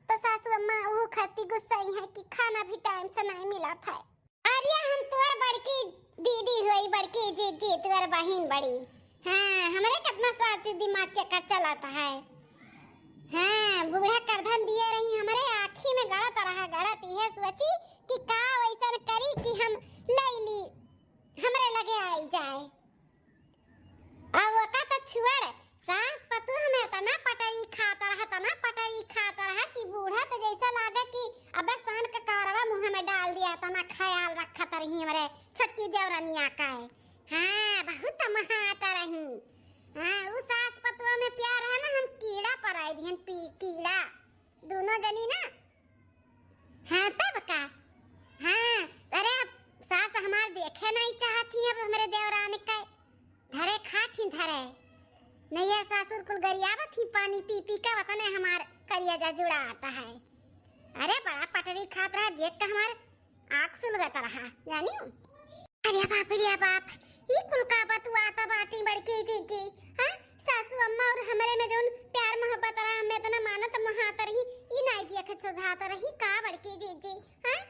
तो सासू अम्मा वो खती गुस्साई है कि खाना भी टाइम से नहीं मिला था। अरे हम तोर बड़की दीदी हुई, बड़की जिज्जी, तोर बहिन बड़ी। हाँ, हमरे कितना साथ दिमाग के का चलत है। हाँ, बूढ़ा करधन दिए रही, हमरे आँखी में गड़त रहा, गड़त यह सोची कि का वैसन करी कि हम लई ली, हमरे लगे आई जाए। अब ओका तो छुअड़, सास पतोह में इतना पटरी खात रहा, इतना पटरी खात रहा कि बूढ़ा तो जैसा लागे कि अबे सान के कारवा मुँह में डाल दिया, इतना ख्याल रखत रही हमरे छोटकी देवरनिया का है। हाँ, बहुत महात रही। हाँ, उ सास पतोह में प्यार है ना, हम कीड़ा पराई दिहन, पी-, कीड़ा। दोनों जनी ना। हाँ, तब का? हाँ, अरे अब सास हमार देखे नहीं चाहत ही, अब हमरे देवरान के धरे खात ही धरे। नैहर सासुर कुल गरियावत ही, पानी पी पी के वतने हमार करिया जा जुड़ा आता है। अरे बड़ा पटरी खात रहा, देख के हमार आँख सुलगत रहा, जानी? अरे बाप रे बाप, ई कुल का बतुआत बाटी बड़की जिज्जी? हाँ, सासू अम्मा और हमरे में जौन प्यार मोहब्बत रहा, हमें इतना मानत मोहात रही, ई नाई देख सुझात रही का बड़की जिज्जी? हाँ,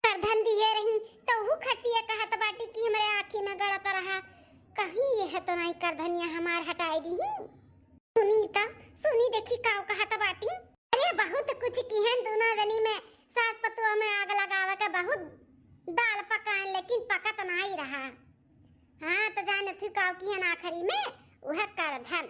करधन दिए रही तो ऊ खतिया कहत बाटी कि हमरे आँखी में गड़त रहा, कहीं यह तो नाई करधनिया हमार हटाई दी। सुनी त, सुनी देखी काव कहत बाटी। अरे बहुत कुछ किहन दोनों जनी में, सास पतोह में आग लगावे के बहुत दाल पकाएन, लेकिन पकत नाई रहा। हाँ, तो जाने थी काव किहन आखिरी में, वह करधन,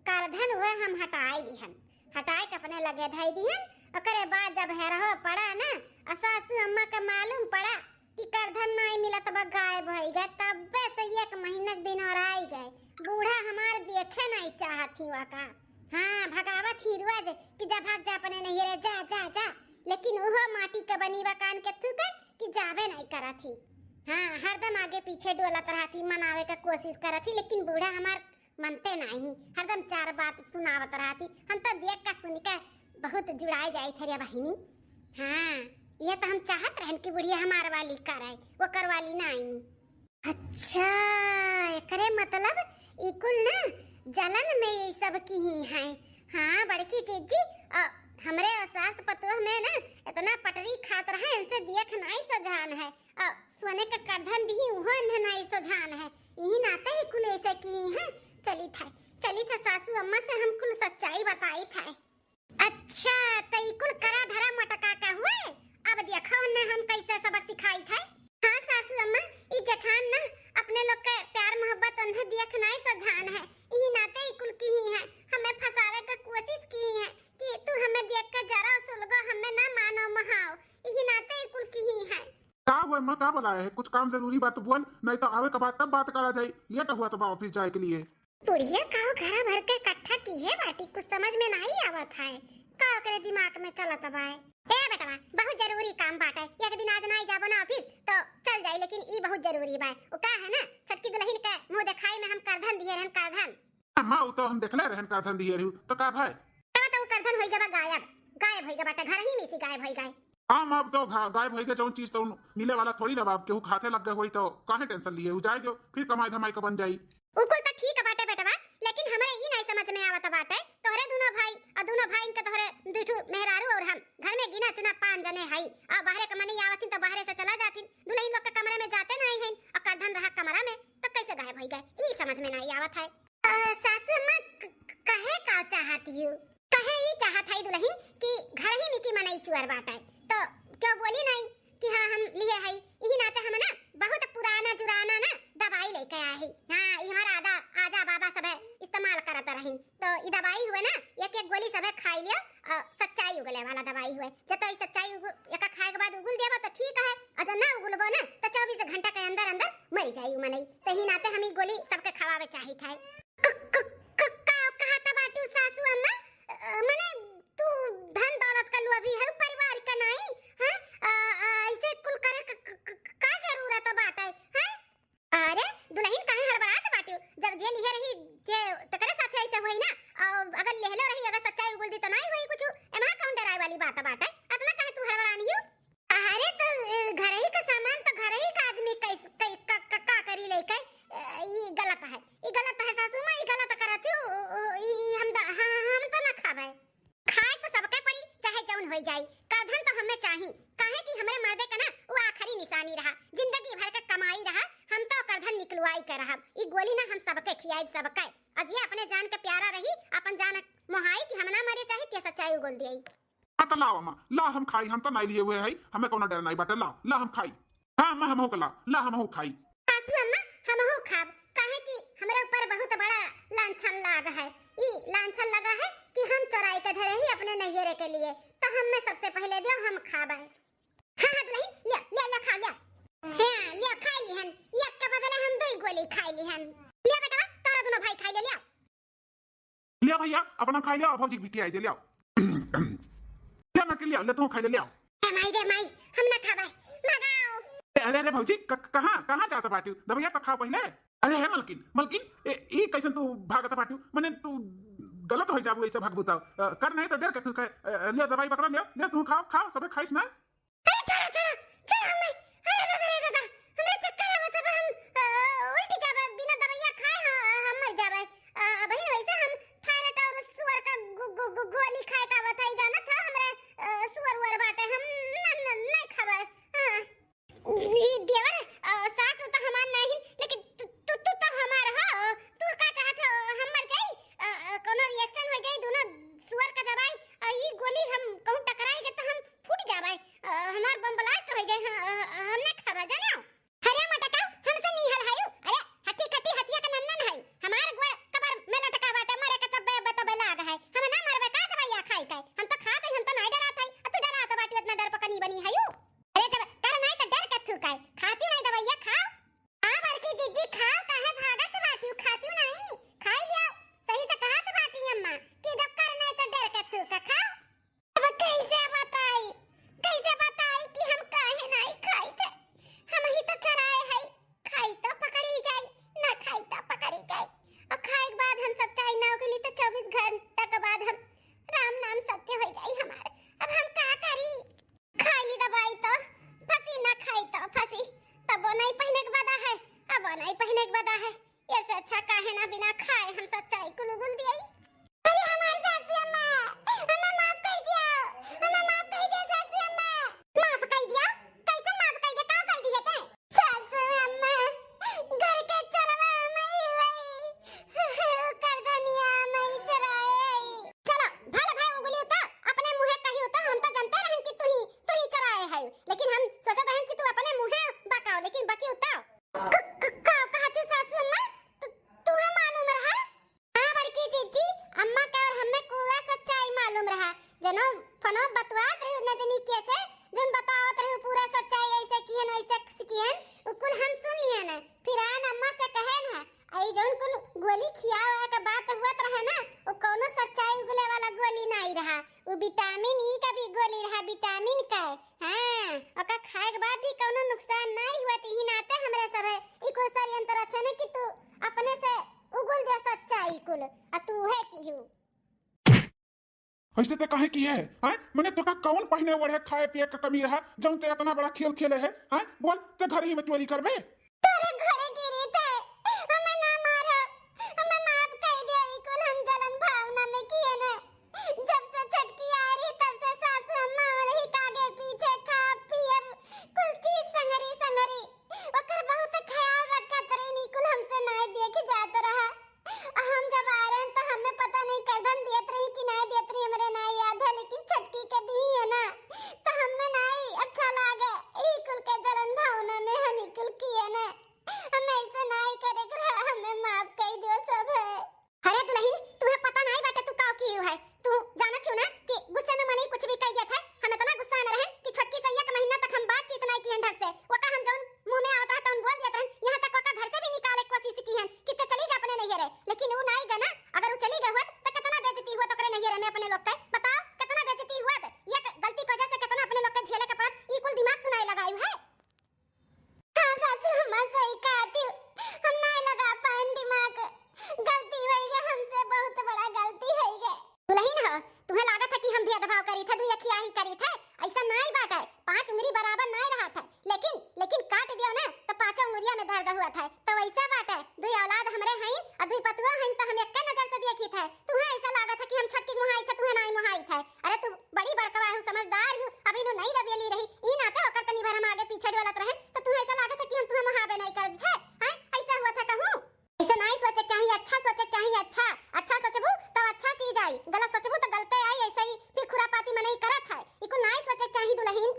करधन वह हम हटाए दिहन, हटाए के अपने लगे धई दिहन। ओकरे बाद जब हेरहो पड़ा ना, और सासू अम्मा के मालूम पड़ा कि करधन नाई मिलत बा, गायब होई गए। तब्बे से एक महीना के दिन और आई गए। बूढ़ा हमार देखे नाई चाहत ही वका। हाँ, भगावत ही रोज कि जा भाग जा अपने नैहरे, जा, जा, जा। लेकिन उहो माटी के बनी बा कान के थूके कि जाबे नाई करत ही। हाँ, हरदम आगे पीछे डोलत रहत ही, मनावे का कोशिश करत ही, लेकिन बूढ़ा हमार मनते नाही, हरदम चार बात सुनावत रहती। हम तो देख के सुन के बहुत जुड़ाए जाइत है रे बहिनी। हाँ, यह तो हम चाहत रहन कि बुढ़िया हमार वाली करे, ओकर वाली नाही। अच्छा, एकरे मतलब ई कुल ना जलन में ये सब किही हैं। हाँ, बड़की जिज्जी, अ, हमरे सास पतोह में ना इतना पटरी खात रहे, इनसे देख नाई सजान है। अ, सोने का करधन दिही, उहो इन्हें नाई सजान है। इही नाते ही कुल ऐसे किही हैं। चली था, चली था सासू अम्मा से हम कुल सच्चाई बताई था। अच्छा, त ई कुल करा धरा मटका का हुए? अब देखो उन्हें हम कैसे सबक सिखाई थे। हाँ सासू अम्मा, ई जेठान ना अपने लोग के प्यार मोहब्बत उन्हें देख नाई सजान है। इही नाते ई कुल किही हैं, हमें फंसावे के कोशिश किही हैं कि तू हमें देख के जरा सुलगो, हमें ना मानो महाओ। इही नाते ई कुल किही हैं। का हुआ माँ, का बुलाया है? कुछ काम जरूरी बात बोल, नहीं तो आवे के बाद तब बात करा जाए। लेट हुआ तो बा ऑफिस जाए के लिए। बुढ़िया काव घरा भर के इकट्ठा किहे बाटी, कुछ समझ में नाई आवत है। का ओकरे दिमाग में चलत बाय? ए बेटवा, बहुत जरूरी काम बाटे। एक दिन आज नाई जाबो ना ऑफिस तो चल जाई, लेकिन ई बहुत जरूरी बाय। उ का है ना, छोटकी दुल्हन के मुंह देखाई में हम करधन दिए रहन, करधन। अम्मा, उ तो हम देखले रहन करधन दिए रहू, तो का भाई? तब तो उ करधन होई गवा गायब, गायब होई गवा बाटे, घर ही में से गायब होई गए। हाँ माँ, अब तो गा-, गायब होई गए, जौन चीज तो मिले वाला थोड़ी ना बा, केहू खाते लग गए होई तो काहे टेंशन लिए, उ जाए दो, फिर कमाई धमाई के बन जाई। उ कुल तो ठीक बाटे बेटवा, लेकिन हमरे ई नहीं समझ में आवत बाटे, तोहरे दोनों भाई और दोनों भाई के, तोहरे दुठू मेहरारू और हम घर में गिना चुना पाँच जने हई, और बाहरे के मनई आवत हिन तो बाहरे से चला जातिन, दुल्हन लोग के कमरे में जाते नहीं हैं, और करधन रहा कमरा में, तो कैसे गायब होइ गए, ई समझ में नाहीं आवत है। अ, सासू अम्मा, क-, क-, कहे का चाहत हिउ? कहे ई चाहत है दुलहिन कि घर ही में की मनई चुअर बाटे, तो क्यों बोली नाहीं कि हाँ, हम लिहे है। इही नाते हम ना बहुत पुराना जुराना ना दवाई लेके आए ही। हाँ, ई हमार आदा, आजा बाबा सब इस्तेमाल करत रहिन। तो ई दवाई हुए ना, एक एक गोली सबे खाई लियो, अ, सच्चाई उगले वाला दवाई हुए। जब तो ई सच्चाई उगु-, एका खाए के बाद उगुल देबो तो ठीक है, और जब ना उगुलबो ना तो चउबीस घंटा के अंदर अंदर मर जाई उ मनई। तही नाते हम ई गोली सबके खवावे चाहित है। क-, क-, क-, का कहत बाटू सासू अम्मा? अ, मने तू धन दौलत का लोभी है, परिवार का नाहीं, हैं? अ, अ, ऐसे कुल करे क-, क-, क-, का जरूरत बाटे, हैं? अरे दुलहिन, काहे हड़बड़ात बाटू? जब जे लिहे रही ते तकरे साथे ऐसे होई ना, और अगर लेहलो रही, अगर सच्चाई उगुल दी तो नाहीं होई कुछ। एमा कौन डराए वाली बात बाटे? अतना काहे तू हड़बड़ानी हो? अरे तो, ए, घर ही का सामान तो घर ही का आदमी कैस-, कै-, का, का, का करी लेके? ए, ई गलत है, ई गलत है सासू माँ, ई गलत करत हो। ओ, ओ, ई, ई हम द-, हाँ, हाँ, हम तो ना खाबे। खाए तो सबके पड़ी, चाहे जौन होई जाई। करधन तो हमें चाही, काहे कि हमरे मर्दे का ना उ आखिरी निशानी रहा, जिंदगी भर के कमाई रहा। हम तो करधन निकलवाई के रहब। ई गोली ना हम सबके खियाई, सबके। अजिया अपने जान के प्यारा रही, अपन जान मोहाई कि हम ना मरे चाही, ते सच्चाई उगोल दियाई। हाँ तो लाओ अम्मा, ला हम खाई, हम तो नाहीं लिए हुए है, हमें कोनो डर नाहीं बाटे, ला, ला हम खाई। हाँ अम्मा, हमहू के ला, ला हमहू खाई। सासू अम्मा, हमहू खाब, काहे कि हमरे ऊपर बहुत बड़ा लांछन लाग है। ई लांछन लगा है कि हम चोराई के धरे ही अपने नैहरे के लिए, तो हमें सबसे पहले दियो, हम खाबे। हाँ, हाँ, दुलहिन, लिया, लिया, लिया, खा, लिया। हाँ, लिया, खाई लिहन, एक के बदले हम दुई गोली खाई लिहन। लिया बेटवा, तोरा दोनों भाई खाई ले, लिया। लिया भैया, अपना खाई लिया, भौजी के भी खियाई दे, लिया। लिया, मैं के लिया, ले तू खाई ले, लिया। ए माई रे माई, हम ना खाबे, भगाओ। ए, अरे, अरे भौजी, क-, कहाँ, कहाँ जात बाटू? दवाइया तो खाओ पहले। अरे हे मलकिन, मलकिन, ए, ई कैसन तू भागत बाटू? मने तू गलत हो जाबू ऐसे भागबू तो। अ, कर नाहीं तो डर के तू कहे, अ, लिया दवाई पकड़ा, लिया, लिया तू खाओ, खाओ, सबे खाइस ना। अरे छोड़ा, छोड़ा, छोड़ा हमें। अरे दादा रे दादा, हमरा चक्कर आवत बा, हम, अ, उल्टी जाबे, बिना दवाइया खाए ह-, हम मर जाबे। अ, अबहिन वैसे हम थायराइड और सुअर का गो-, गो-, गो-, गोली खाए का आवत है, जानत ह हमरे, अ, सुअर उअर बाटे, हम न, न, नहीं खाबे। हाँ। ई देवर, अ, सास तो हमार नहीं, लेकिन तू, तू, तू तो हमार हो। तू का चाहत हो, हम मर जाई? अ, अ, कोनो reaction हो जाई, दोनों सुअर का दवाई, अ, ई गोली हम कहूँ टकराई गए तो हम फूट जाबे। अ, हमार बम blast हो जाए, ह-, अ, अ, हम ना खाबा, जानो? अरे मटका, हमसे निहल हयू। अरे हठी खटी हथिया के नन्नन हयू। हमार गोड़ कबर में लटका बाटे, मरे के तब्बे बतबे लाग है। हम ना मरबे का दवाइया खाई के? हम तो खात हई, हम तो नाहीं डरात हई। अ तू डरात बाटू, इतना डर पकनी बनी हयू। अरे जब कर नाहीं तो डर के थू काहे? खाती नाहीं दवाइया, खाओ। हाँ बड़की जीजी खाओ, काहे भागत बाटू? खाती नाहीं, खाई लिया। सही तो कहत बाटी अम्मा कि जब कर नाहीं तो डर के थू का खाओ। अब कैसे बताई, कैसे बताई कि हम काहे नाहीं खाई थे? हम ही तो चराए हई, खाई तो पकड़ी जाई, ना खाई तो पकड़ी जाई। और खाए के बाद हम सच्चाई ना उगली तो चउबीस घंटा के बाद हम राम नाम सत्य हो जाई हमार। अब हम का करी? खाई ली दवाई तो फंसी, ना खाई तो फंसी। तबो नाहीं पहिने के बदा है, अबो नाहीं पहिने के बदा है। ऐसे अच्छा काहे ना बिना खाए हम सच्चाई कुल उगुल दियाई। अरे हमार सासू अम्मा, हमें माफ कर दिया, हमें माफ कर दिया सासू अम्मा। माफ कर दिया? कैसे माफ कर दिया? का कर दिया ते? सासू अम्मा, घर के चोरवा मई हुई, करधनिया मई चुराए आई। चलो, भले भाई उगली उता, अपने मुँहे कही उता, हम तो जानते रहन कि तू ही, तू ही चुराए है, लेकिन हम सोचत रहन कि तू अपने मुँहे बकाओ, लेकिन बकी उता। क-, क-, का कहत हो सासू अम्मा? तु-, तुहे मालूम रहा? हाँ बड़की जीजी, अम्मा के और हमें पूरा सच्चाई मालूम रहा। जनो फोनो बतवात रही न जनी के से, जन बतावत रही पूरा सच्चाई, ऐसे किहन, वैसे किहन, उ कुल हम सुन लिहन। फिर आन अम्मा से कहेन है, आई जौन कुल गोली खियावे के बात हुआ रहा ना, वो कौनो सच्चाई उगले वाला गोली नाहीं रहा, वो विटामिन ई का भी गोली रहा, विटामिन का। हाँ, ओका खाए के बाद भी कौनो नुकसान नाहीं हुआ, त इही नाते हमरे सब है, ई कुल षड्यंत्र रचने कि तू अपने से उगुल दे सच्चाई कुल, आ तू है की हूँ। ऐसे ते काहे किहे है? हैं? मने तोका कौन पहिने ओढ़े खाए पिए का कमी रहा, जौन ते इतना बड़ा खेल खेले है? हैं? बोल, ते घर ही में चोरी करबे? तोरे घरे गिरी थे, हमें ना मारा, हमें माफ कर दे, ई कुल हम जलन भावना में किहे ने। जब से छोटकी आ रही, तब से सासू अम्मा और ही कागे पीछे खा पिए, कुल चीज संगरी संगरी, ओकर बहुत ख्याल रखत रही, ई कुल हम हन त हम एक्के नजर से देखित है। तुहे ऐसा लागत है कि हम छटकी मोहाइत है, तुहे नाई मोहाइत है। अरे तू बड़ी बड़कवा हू, समझदार हू, अभी नु नई रबेली रही, ई नाते ओकर तनी भर हम आगे पीछे डोलत रहे, त तुहे ऐसा लागत है कि हम तुहे मोहाबे नाई करत है, हैं? ऐसा हुआ था कहूँ? ऐसे नाई सोचे के चाही, अच्छा सोचे के चाही, अच्छा, अच्छा सोचबू त अच्छा चीज आई, गलत सोचबू त गलते आई, ऐसे ही फिर खुरापाती मनई करत है, इको नाई सोचे के चाही दुलहिन।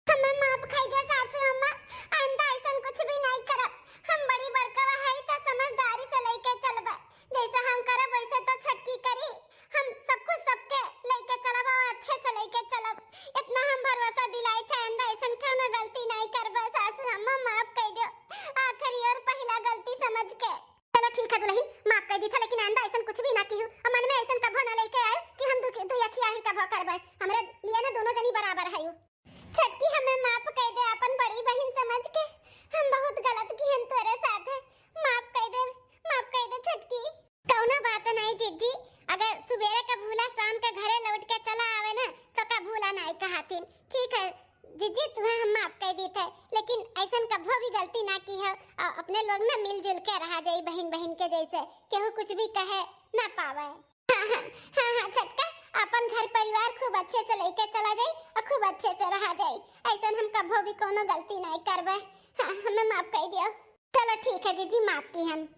हमें माफ कई दे सासू अम्मा, आइंदा ऐसन कुछ भी नहीं करब। हम बड़ी बड़कवा है त समझदारी से लेके चलबे, जैसे हम करब वैसे तो छटकी करी। हम सब कुछ सबके लेके चलब और अच्छे से लेके चलब, इतना हम भरोसा दिलाई थे। आइंदा ऐसन कोनो गलती नहीं करबे सासू अम्मा, माफ कई दो, आखिरी और पहला गलती समझ के। चलो ठीक है दुलहिन, माफ कई दी थे, लेकिन आइंदा ऐसन कुछ भी ना किहू। और मन में ऐसन कभो ना लेके आए कि हम दु, दु अखिया ही कभो करबे। हमरे लिए ना दोनों जनी बराबर है। छटकी, हमें माफ कई दे, अपन बड़ी बहिन समझ के। हम बहुत गलत किहन तोरे साथे। माफ कई दे, माफ कई दे छटकी। कौनो बात नहीं जिज्जी, अगर सुबेरे का भूला शाम के घरे लौट के चला आवे ना, तो का भूला नहीं कहातिन। ठीक है जिज्जी, तुहे हम माफ कई दीत है, लेकिन ऐसन कभो भी गलती ना किहो। अ-, अपने लोग ना मिलजुल के रहा जाई, बहिन बहिन के जैसे, केहू कुछ भी कहे ना पावे। हाँ, हाँ, हाँ, हाँ, छटका, अपन घर परिवार खूब अच्छे से लेके चला जाई और खूब अच्छे से रहा जाई। ऐसन हम कभो भी कोनो गलती नहीं करबे। हाँ, हमें माफ कई दियो। चलो ठीक है जिज्जी, माफ किहन।